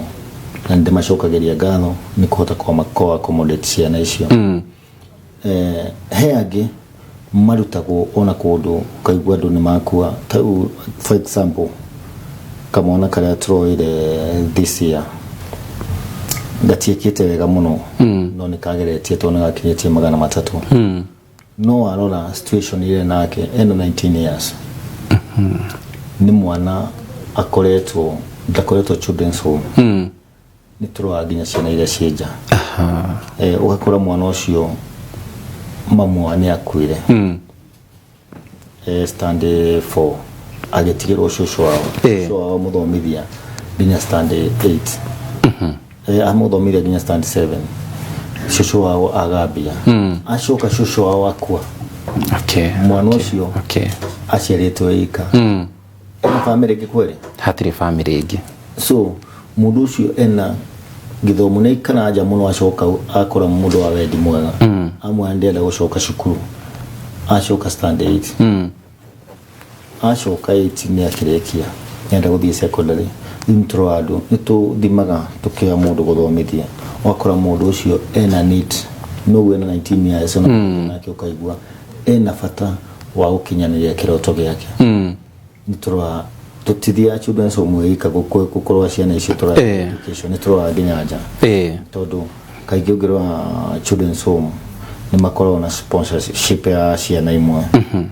na nĩ ndĩmacokagĩria ngatho nĩ kũhota kũ accommodate ciana icio. He angĩ marutagwo ona kũndũ ũkaigua andũ nĩ makua. Ta rĩu, for example, kamwana karĩa tũroire this year gatiĩkĩte wega mũno, no nĩ kageretie tondũ nĩ gakinyĩtie 300. No warora situation ĩrĩa nake ena 19 years, nĩ mwana akoretwo ndakoretwo children's home. Nĩ tũroraga nginya ciana iria ciĩ nja. Ũgakora mwana ũcio mamu wao nĩ akuire stand 4, agĩtigĩrwo cũcũ wao. Cũcũ wao amũthomithia nginya stand 8, amũthomithia nginya stand 7, cũcũ wao agambia, acoka cũcũ wao akua. Mwana ũcio aciarĩtwo ika, ena famĩlĩ ĩngĩ kweli? Hatirĩ famĩlĩ ĩngĩ. So mũndũ ũcio ena gĩthomo nĩ aikara nja mũno, acoka akora mũndũ wa wendi mwega amwe ndĩrenda gũcoka cukuru, acoka stand 8, acoka 8 nĩ akĩrĩkia, nĩenda gũthiĩ secondary. Rĩu nĩ tũroa andũ, nĩ tũthimaga tũkĩoya mũndũ gũthomithia, ũgakora mũndũ ũcio ena need noguo ena 19 years, ona nake ũkaigua ena bata wa gũkinyanĩria kĩroto gĩake. Nĩ tũroa, tũtithiaga children's home ika gũkorwo ciana icio tũra education, nĩ tũroraga nginya nja, tondũ kaingĩ ũngĩrora children's home nĩ makoragwo na sponsorship ya ciana imwe.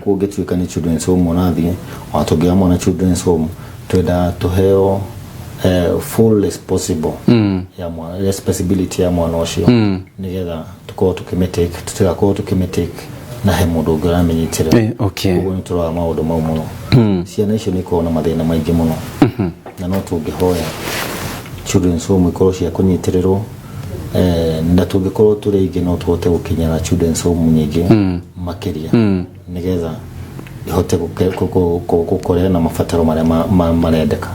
Kũngĩtuĩka nĩ children's home ũrathiĩ, ona tũngĩoya mwana children's home, twendaga tũheo full responsible ya mwana, responsibility ya mwana ũcio, nĩgetha tũkorwo tũkĩmĩtake, tũtigakorwo tũkĩmĩtake na he mũndũ ũngĩ ũramĩnyitĩrĩra. Koguo nĩ tũroraga maũndũ mau mũno. Ciana icio nĩ ikoragwo na mathĩna maingĩ mũno, na no tũngĩhoya children's home ikorwo cia kũnyitĩrĩrwo, na tũngĩkorwo tũrĩ aingĩ no tũhote gũkinyĩra children's home nyingĩ makĩria, nĩgetha ihote gũkorera na mabataro marĩa marendeka.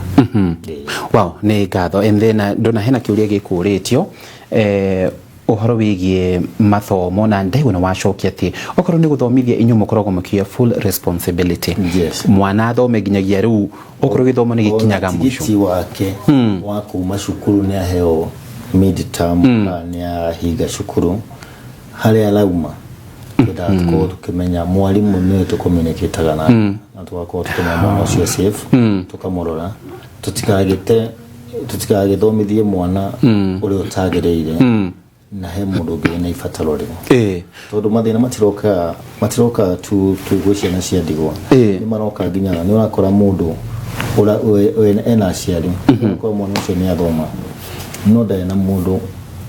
Wow, nĩ ngatho. And then ndona hena kĩũria gĩkũrĩtio ũhoro wĩgiĩ mathomo, na ndaigua nĩ wacokia atĩ okorwo nĩ gũthomithia inyuĩ mũkoragwo mũkĩoya full responsibility. Yes. Mwana athome nginyagia rĩu okorwo gĩthomo nĩ gĩkinyaga Ona mũico. Tigiti wake wa kuma cukuru nĩ aheo mid term kana nĩ ahinga cukuru, harĩa arauma twendaga tũkorwo tũkĩmenya, mwarimũ nĩwe tũcommunicataga nake, na tũgakorwo tũkĩmenya mwana ũcio safe, tũkamũrora tũtikagĩte tũtikagĩthomithie mwana ũrĩa ũtagĩrĩire. Na he mũndũ ũngĩ wĩna ibataro rĩu, tondũ mathĩna matiroka tu gwĩ ciana cia ndigwa, nĩ maroka nginya nĩ ũrakora mũndũ ena aciari, ũrakora mwana ũcio nĩ athoma no ndarĩ na mũndũ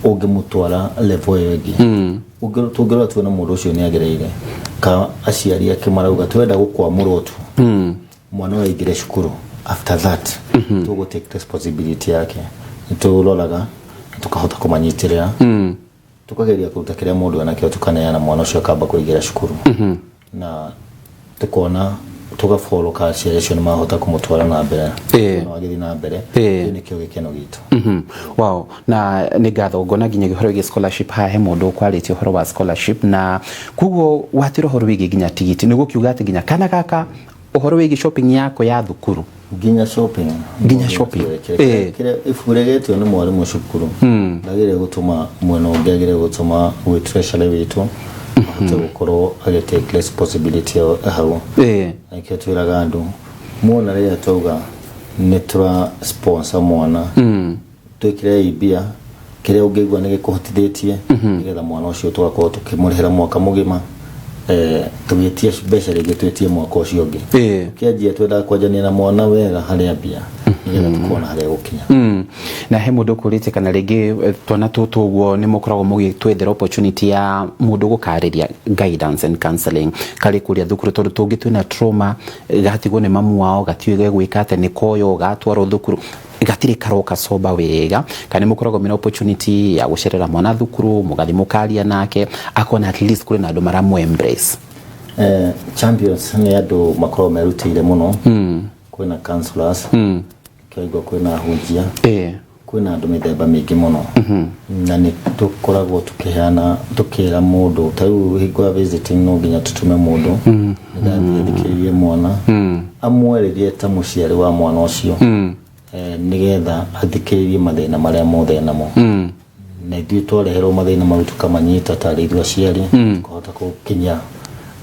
ũngĩmũtwara level ĩyo ĩngĩ. Tũngĩrora tuone mũndũ ũcio nĩ agereire ka aciari ake marauga twenda gũkwamũrwo tu mwana ũyũ aingĩre cukuru, after that tũgũ take responsibility yake. Nĩ tũroraga tukahota kũmanyitĩrĩra, tukageria kũruta kĩrĩa mũndũ enakĩo, tukaneana mwana ũcio akamba kũingĩra cukuru, na tukona tugafollow ka aciari acio nĩ mahota kũmũtwara na mbere na agĩthiĩ na mbere. Kĩu nĩkĩo gĩkeno gitũ. Wow, na nĩ ngatho ngona nginya ũhoro wĩgiĩ scholarship haha he mũndũ ũkwarĩtie ũhoro wa scholarship, na koguo watĩra ũhoro wĩgiĩ nginya tigiti nĩguo kiuga atĩ nginya kana gaka ũhoro wĩgiĩ shopping yako ya thukuru. Nginya shopping. Nginya shopping. Kĩrĩa ibuku rĩgetio nĩ mwarimũ cukuru ndagĩrĩire gũtũma mwena ũngĩ, agĩrĩire gũtũma gwĩ treasury witũ ahote gũkorwo agĩ take responsibility ĩyo hau. Nĩkĩo twĩraga andũ muona rĩrĩa twauga nĩ tũra sponsor mwana, twĩkĩrei mbia kĩrĩa ũngĩigua nĩ gĩkũhotithĩtie nĩgetha mwana ũcio tũgakorwo tũkĩmũrĩhĩra mwaka mũgima, tũgĩtie mbeca rĩngĩ twĩtie mwaka ũcio ũngĩ. Kĩanjia twendaga kwanjania na mwana wega harĩa mbia nĩgetha tukona harĩa gũkinya. Na he mũndũ ũkũrĩtie kana rĩngĩ twana tũtũ ũguo nĩ mũkoragwo mũgĩtwethera opportunity ya mũndũ gũkarĩria guidance and counseling karĩ kũrĩa thukuru, tondũ tũngĩ twĩna trauma, gatigwo nĩ mamu wao, gatiũĩ gegwĩka atĩa, nĩ koyo gatwarwo thukuru gatirĩ karoka soba wega, kana nĩ mũkoragwo mena opportunity ya gũcerera mwana thukuru mũgathiĩ mũkaria nake akona at least kũrĩ na andũ maramũ embrace? Champions nĩ andũ makoragwo merutĩire mũno. Kwĩna counselors, kĩaigua kwĩna ahunjia, kwĩna andũ mĩthemba mĩingĩ mũno, na nĩ tũkoragwo tũkĩheana tũkĩra mũndũ ta rĩu hingo ya visiting no nginya tũtũme mũndũ nĩgetha athiĩ athikĩrĩrie mwana, amwarĩrie ta mũciari wa mwana ũcio, nĩgetha athikĩrĩrie mathĩna marĩa mothe namo, na ithuĩ twareherwo mathĩna mau tũkamanyita tarĩ ithuĩ aciari, tukahota gũkinya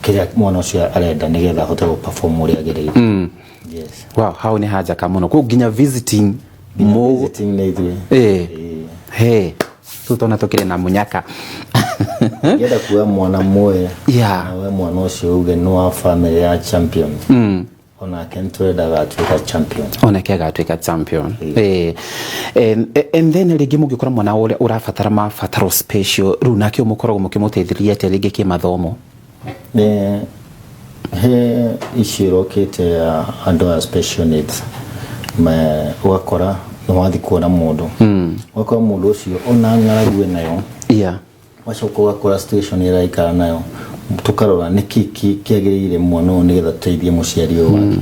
kĩrĩa mwana ũcio arenda nĩgetha ahote gũ perform ũrĩa agĩrĩire. Yes. Wow, hau nĩ hanjaka mũno, koguo nginya visiting. Visiting nĩ ithuĩ. He tu tona tukire na munyaka. Ngĩenda kuoya mwana mwe na we mwana ũcio uge nĩ wa family ya Champion, onake nĩ tũrendaga atuĩka champion. Onake agatuĩka champion. And then rĩngĩ mũngĩkora mwana ũrĩa ũrabatara mabataro special rĩu nake mũkoragwo mũkĩmũteithĩrĩria atĩa rĩngĩ kĩmathomo? Nĩ he icio ĩrokĩte ya andũ a special needs, ũgakora nĩ wathiĩ kuona mũndũ, ũgakora mũndũ ũcio ona ng'aragu ĩnayo, wacoka ũgakora situation ĩraikara nayo, tũkarora nĩkĩ kĩagĩrĩire mwana ũyũ nĩgetha tũteithie mũciari ũyũ wake.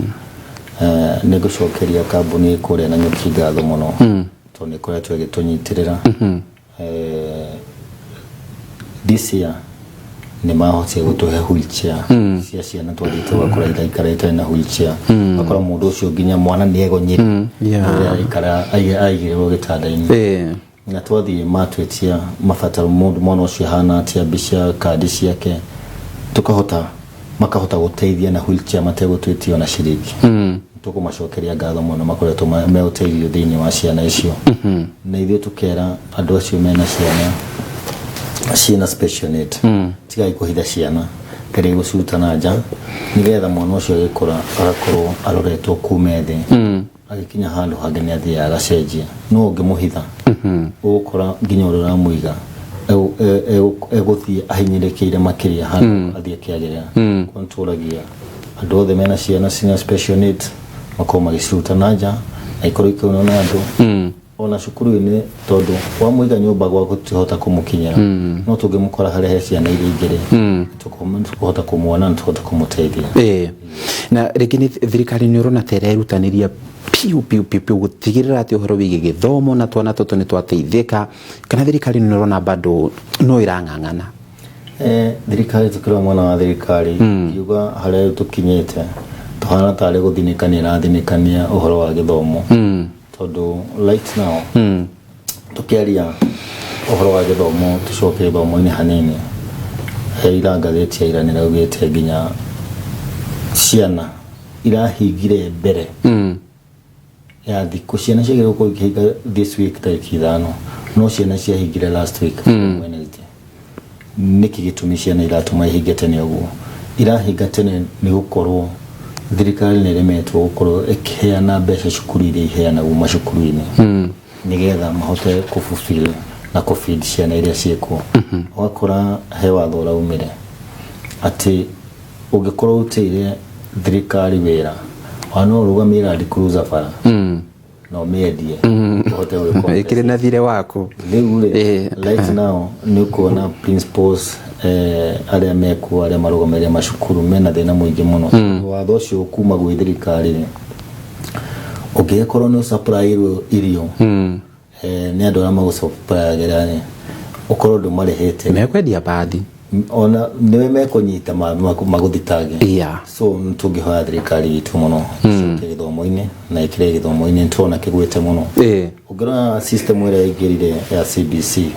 Nĩ ngũcokeria kambuni kũrĩa na nyuki ngatho mũno tondũ nĩ ĩkoretwo ĩgĩtũnyitĩrĩra. This year nĩ mahotire gũtũhe wheelchair cia ciana, twathiĩte ũgakora iraikara itarĩ na wheelchair, ũgakora mũndũ ũcio nginya mwana nĩ egonyire ũrĩa araikara aigĩrĩrwo gĩtanda-inĩ, na twathiĩ matwĩtia mabataro mũndũ mwana ũcio ahana atĩa, mbica, kandi ciake, tukahota makahota gũteithia na wheelchair mategũtwĩtia ona ciringi. Tũkũmacokeria ngatho mũno, makoretwo me ũteithio thĩinĩ wa ciana icio, na ithuĩ tũkera andũ acio mena ciana ciĩna special need, tigai kũhitha ciana, geria gũciruta na nja nĩgetha mwana ũcio agĩkũra agakorwo aroretwo kuma thĩ, agĩkinya handũ hangĩ nĩ athiaga agacenjia. No ũngĩmũhitha, ũgũkora nginya ũrĩa ũramũiga egũthiĩ ahinyĩrĩkĩire makĩria handũ athiĩ akĩagĩrĩra. Koguo nĩtũragia andũ othe mena ciana cina special needs makorwo magĩciruta na nja na ikorwo ikĩonwo nĩ andũ ona cukuru-inĩ, tondũ wamũiga nyũmba gwaku tũtihota kũmũkinyĩra, no tũngĩmũkora harĩa he ciana iria ingĩ rĩ, tũkũhota kũmuona na tũhote kũmũteithia. Na rĩngĩ nĩ thirikari nĩ ũrona ta ĩrerutanĩria piũ piũ piũ piũ gũtigĩrĩra atĩ ũhoro wĩgiĩ gĩthomo na twana tũtũ nĩ twateithĩka, kana thirikari nĩ ũrona bado no ĩrang'ang'ana? Thirikari, tukĩrora mwena wa thirikari, ngiuga harĩa rĩu tũkinyĩte tũhana tarĩ gũthinĩkania ĩrathinĩkania ũhoro wa gĩthomo, tondũ right now tukiaria ũhoro wa gĩthomo, tũcoke gĩthomo-inĩ hanini, he ira ngathĩti ya ira nĩraugĩte nginya ciana irahingire mbere ya thikũ ciana ciagĩrĩirwo gũkorwo ikĩhinga this week tarĩki 5, No ciana ciahingire last week Wednesday. Nĩkĩ gĩtũmi ciana iratũma ihinge tene ũguo? Irahinga tene nĩ gũkorwo thirikari nĩ ĩremetwo gũkorwo ĩkĩheana mbeca cukuru iria iheanagwo macukuru-inĩ, nĩgetha mahote kũfulfill na kũfeed ciana iria ciĩkuo. Ũgakora he watho ũraumire atĩ ũngĩkorwo ũrutĩire thirikari wĩra, ona no ũrũgamie Land Cruiser bara na ũmĩendie ũhote gwĩka. Ĩkĩrĩ na thirĩ waku. Rĩu rĩ, right now nĩ ũkuona principals arĩa mekuo, arĩa marũgamĩrĩire macukuru, mena thĩna mũingĩ mũno. Watho ũcio kuma gwĩ thirikari rĩ, ũngĩgĩkorwo nĩ ũsupplyirwo irio nĩ andũ arĩa magũsupplyagĩra rĩ, ũkorwo ndũmarĩhĩte, mekwendia bathi. Ona nĩwe mekũnyita magũthitange. So nĩ tũngĩhoya thirikari itũ mũno ĩcoke gĩthomo-inĩ na ĩkĩre gĩthomo-inĩ. Nĩ tũrona kĩgwĩte mũno. Ũngĩrora system ĩrĩa ĩingĩrire ya CBC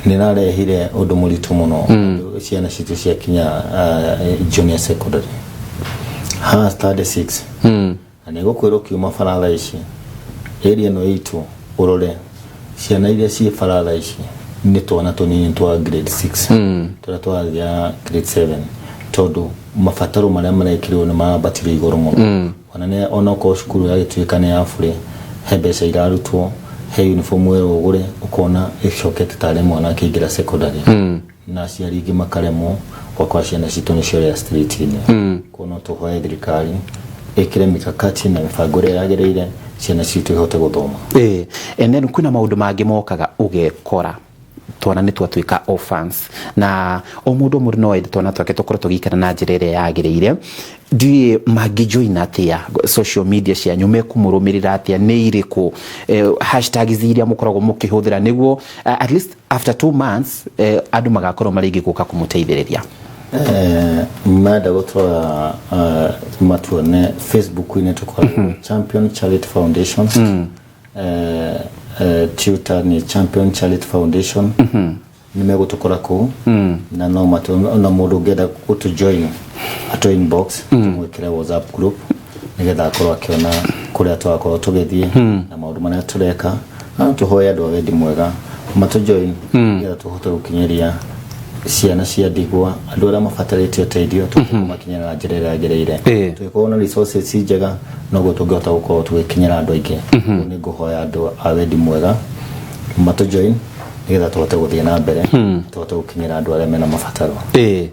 nĩ ĩrarehire ũndũ mũritũ mũno. Ciana citũ ciakinya junior secondary ha standard 6, na nĩ ngũkwĩra, ũkiuma bara thaa ici area ĩno itũ, ũrore ciana iria ciĩ bara thaa ici nĩ twana tũnini twa grade 6, tũrĩa tũrathiĩ grade 7, tondũ mabataro marĩa marekĩrwo nĩ marambatire igũrũ mũno. Ona nĩ onakorwo cukuru yagĩtuĩka nĩ ya bure, he mbeca irarutwo, he uniform werwo ũgũre, ũkona ĩcokete tarĩ mwana akĩingĩra secondary, na aciari aingĩ makaremwo. Gwakwa ciana citũ nĩ ciorĩa street-inĩ. Koguo no tũhoe thirikari ĩkĩre mikakati na mĩbango ĩrĩa yagĩrĩire, ciana citũ ihote gũthoma. And then kwĩna maũndũ mangĩ mokaga, ũgekora twana nĩ twatuĩka orphans, na o mũndũ no ende twana twake tũkorwo tũgĩikara na njĩra ĩrĩa yagĩrĩire. Ndiũĩ mangĩjoin atĩa social media cianyu, mekũmũrũmĩrĩra atĩa, nĩ irĩkũ hashtags iria mũkoragwo mũkĩhũthĩra nĩguo at least after 2 months andũ magakorwo marĩ aingĩ gũka kũmũteithĩrĩria? Menda gũtwara matuone Facebook-inĩ, tũkoragwo Champion Charity Foundation. Twitter nĩ Champion Charity Foundation. Nĩ megũtũkora kũu, na no matu na mũndũ ũngĩenda gũtũ join atũ inbox, tũmwĩkĩre WhatsApp group nĩgetha akorwo akĩona kũrĩa tũrakorwo tũgĩthiĩ na maũndũ marĩa tũreka. Na no tũhoe andũ a wendi mwega matũ join nĩgetha tũhote gũkinyĩria ciana cia ndigwa, andũ arĩa mabatarĩte ũteithio, tũhote kũmakinyĩra na njĩra ĩrĩa yagĩrĩire. Tũngĩkorwo na resources njega, noguo tũngĩhota gũkorwo tũgĩkinyĩra andũ aingĩ. Koguo nĩ ngũhoya andũ a wendi mwega matũ join nĩgetha tũhote gũthiĩ na mbere, tũhote gũkinyĩra andũ arĩa mena mabataro. Nĩ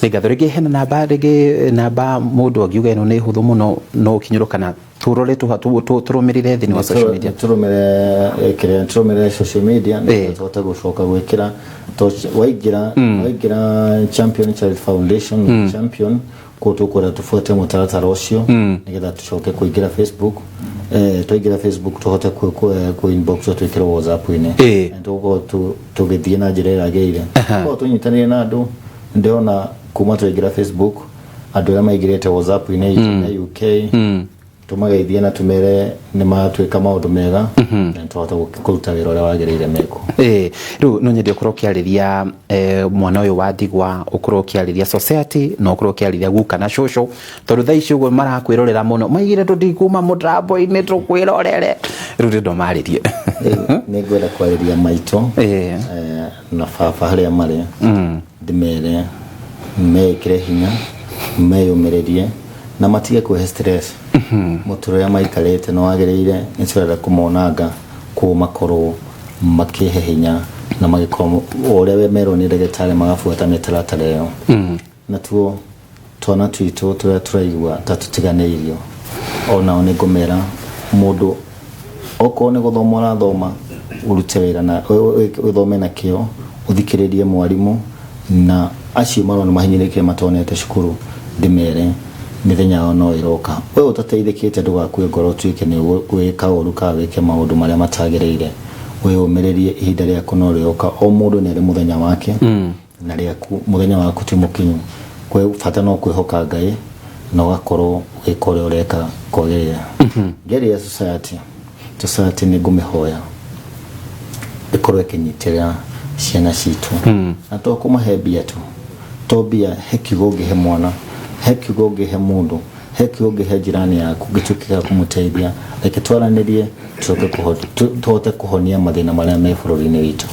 ngatho. Rĩngĩ hena namba, rĩngĩ namba mũndũ angiuga ĩno nĩ hũthũ mũno no ũkinyĩrwo, kana tũrore tũrũmĩrĩre thĩinĩ wa social media? Tũrũmĩre kĩrĩa, tũrũmĩrĩre social media nĩgetha tũhote gũcoka gwĩkĩra. Waingĩra Champion Charity Foundation Champion kũu, tũkwenda tũbuate mũtaratara ũcio nĩgetha tũcoke kũingĩra Facebook. Twaingĩra Facebook tũhote kũ inbox, twĩkĩre WhatsApp-inĩ. Na tũgũkorwo tũgĩthiĩ na njĩra ĩrĩa yagĩrĩire. Tũkorwo tũnyitanĩire na andũ. Ndĩrona kuma twaingĩra Facebook, andũ arĩa maingĩrĩte WhatsApp-inĩ itũ na UK, tũmageithie na tũmere nĩ matuĩka maũndũ mega na nĩtũhote kũruta wĩra ũrĩa wagĩrĩire meko. Rĩu no nyende ũkorwo ũkĩarĩria mwana ũyũ wa ndigwa, ũkorwo ũkĩarĩria society, na ũkorwo ũkĩarĩria guka na cũcũ, tondũ thaa ici ũguo marakwĩrorera mũno, maigire tũtikuma mũtambo-inĩ tũkwĩrorere. Rĩu ndĩrenda ũmarĩrie. Rĩu nĩ ngwenda kwarĩria maitũ na baba harĩa marĩ, ndĩmere meĩkĩre hinya, meyũmĩrĩrie na matige kwĩhe stress. Mũtũrĩre ũrĩa maikarĩte nĩ wagĩrĩire, nĩ tũrenda kũmonanga kũu makorwo makĩhe hinya na magĩkorwo o ũrĩa merwo nĩ ndagĩtarĩ, magabuata mĩtaratara ĩyo. Natuo twana twitũ tũrĩa tũraigua ta tũtiganĩirio, onao nĩ ngũmera mũndũ okorwo nĩ gũthoma ũrathoma, ũrute wĩra na ũthome na kĩo, ũthikĩrĩrie mwarimũ. Na acio marona mahinyĩrĩrĩkire matonete cukuru, ndĩmere mĩthenya yao no ĩroka. We ũtateithĩkĩte, ndũgakue ngoro ũtuĩke nĩ gwĩka ũru kana wĩke maũndũ marĩa matagĩrĩire. Wĩyũmĩrĩrie, ihinda rĩaku no rĩroka. O mũndũ nĩ arĩ mũthenya wake, na rĩaku mũthenya waku ti mũkinyu. Kwĩ bata no kwĩhoka Ngai na ũgakorwo ũgĩka ũrĩa ũreka kwagĩrĩra. Ngĩarĩria society, society nĩ ngũmĩhoya ĩkorwo ĩkĩnyitĩrĩra ciana citũ, na to kũmahe mbia tu, to mbia, he kiugo ũngĩhe mwana, he kiugo ũngĩhe mũndũ. He kĩ ũngĩhe jirani yaku gĩtuĩke gĩa kũmũteithia. Reke twaranĩrie, tũcoke tũhote kũhonia mathĩna marĩa me bũrũri-inĩ witũ.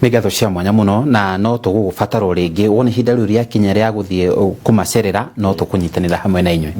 Nĩ ngatho cia mwanya mũno, na no tũgũgũbatara o rĩngĩ wona ihinda rĩu rĩakinya rĩa gũthiĩ kũmacerera, no tũkũnyitanĩra hamwe na inyuĩ.